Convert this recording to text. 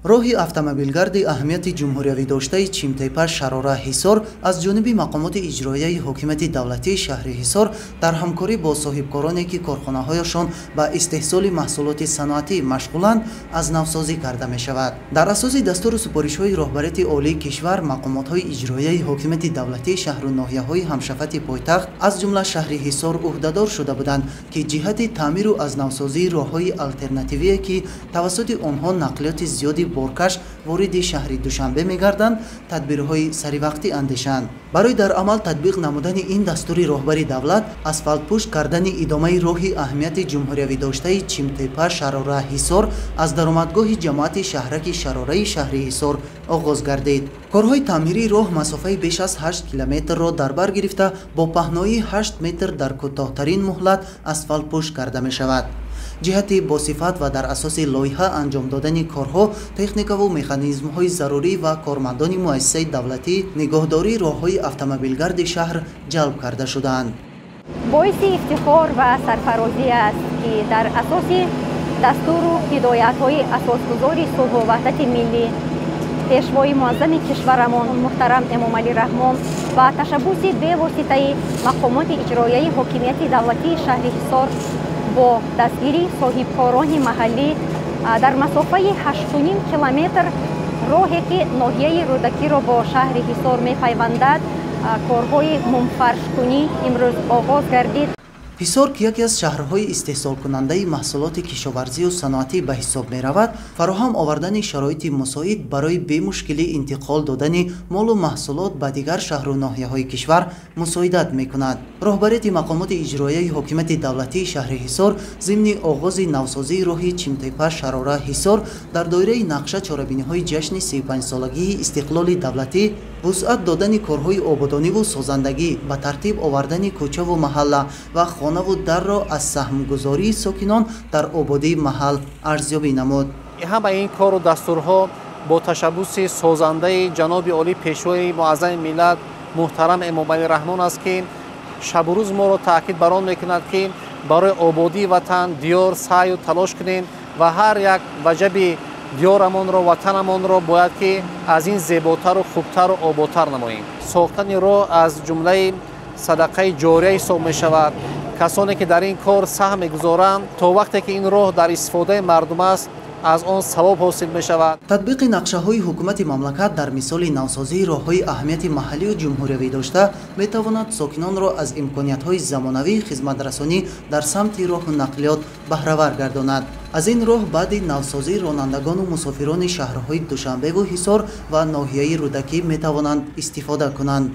Роҳи автомобилгарди аҳамияти ҷумҳуриявӣ доштаи Чимтепа Шарора Ҳисор аз ҷониби мақомоти иҷроияи ҳокимияти давлатии шаҳри Ҳисор дар ҳамкорӣ бо соҳибкороне, ки корхонаҳояшон ба истеҳсоли маҳсулоти саноатӣ машғуланд, аз навсозӣ карда мешавад. Дар асоси дастуру супоришҳои роҳбарияти олии кишвар, мақомотҳои иҷроияи ҳокимияти давлатии шаҳру ноҳияҳои ҳамшафати пойтахт, аз ҷумла шаҳри Ҳисор, ӯҳдадор шуда буданд, ки ҷиҳати таъмиру аз навсозии роҳҳои алтернативие, ки тавассути онҳо нақлиёти зиёди боркаш вориди шаҳри Душанбе мегарданд, тадбирҳои саривақтӣ андешанд. Барои дар амал татбиқ намудани ин дастури роҳбари давлат, асфалтпӯш кардани идомаи роҳи аҳамияти ҷумҳуриявӣ доштаи Чимтепа Шарора Ҳисор аз даромадгоҳи ҷамоати шаҳраки Шарораи шаҳри Ҳисор оғоз гардид. Корҳои таъмирии роҳ масофаи беш аз 8 километрро дар бар гирифта, бо паҳноии 8 метр дар кӯтоҳтарин муҳлат асфалтпӯш карда мешавад. Ҷиҳати босифат ва дар асоси лоиҳа анҷом додани корҳо, техникаву механизмҳои зарурӣ ва кормандони муассисаи давлатӣ нигоҳдории роҳҳои автомобилгарди шаҳр ҷалб карда шудаанд. Боиси ифтихор ва сарфарозӣ аст, ки дар асоси дастуру ҳидоятҳои асосгузори сулҳу ваҳдати миллӣ, пешвои муаззами кишварамон муҳтарам Эмомалӣ Раҳмон ва ташаббуси бевоситаи мақомоти иҷроияи ҳокимияти давлатии шаҳри Ҳисор бо дастгирии соҳибкорони маҳаллӣ дар масофаи 8,5 километр роҳе, ки ноҳияи Рӯдакиро бо шаҳри Ҳисор мепайвандад, корҳои мумфаршкунӣ имрӯз оғоз гардид. Ҳисор, ки яке аз шаҳрҳои истеҳсолкунандаи маҳсулоти кишоварзию саноатӣ ба ҳисоб меравад, фароҳам овардани шароити мусоид барои бемушкилӣ интиқол додани молу маҳсулот ба дигар шаҳру ноҳияҳои кишвар мусоидат мекунад. Роҳбарияти мақомоти иҷроияи ҳокимияти давлатии шаҳри Ҳисор зимни оғози навсозии роҳи Чимтепа Шарора Ҳисор дар доираи нақша чорабиниҳои ҷашни 35-солагии истиқлоли давлатӣ, вусъат додани корҳои ободониву созандагӣ, ба тартиб овардани кӯчаву маҳалла ва хонаву дарро аз саҳмгузории сокинон дар ободии маҳал арзёбӣ намуд. Ҳамаи ин кору дастурҳо бо ташаббуси созандаи ҷаноби олӣ, пешвои муаззами миллат муҳтарам Эмомалӣ Раҳмон аст, ки шабу рӯз моро таъкид бар он мекунад, ки барои ободии ватан, диёр саъю талош кунем ва ҳар як ваҷаби диёрамонро, ватанамонро бояд ки аз ин зеботару хубтару ободтар намоем. Сохтани роҳ аз ҷумлаи садақаи ҷория ҳисоб мешавад. Касоне ки дар ин кор саҳм мегузоранд, то вақте ки ин роҳ дар истифодаи мардум аст, аз он савоб ҳосил мешавад. Татбиқи нақшаҳои ҳукумати мамлакат дар мисоли навсозии роҳҳои аҳамияти маҳаллию ҷумҳуриявӣ дошта метавонад сокинонро аз имкониятҳои замонавии хизматрасонӣ дар самти роҳу нақлиёт баҳравар гардонад. Аз ин роҳ баъди навсозӣ ронандагону мусофирони шаҳрҳои Душанбеву Ҳисор ва ноҳияи Рӯдакӣ метавонанд истифода кунанд.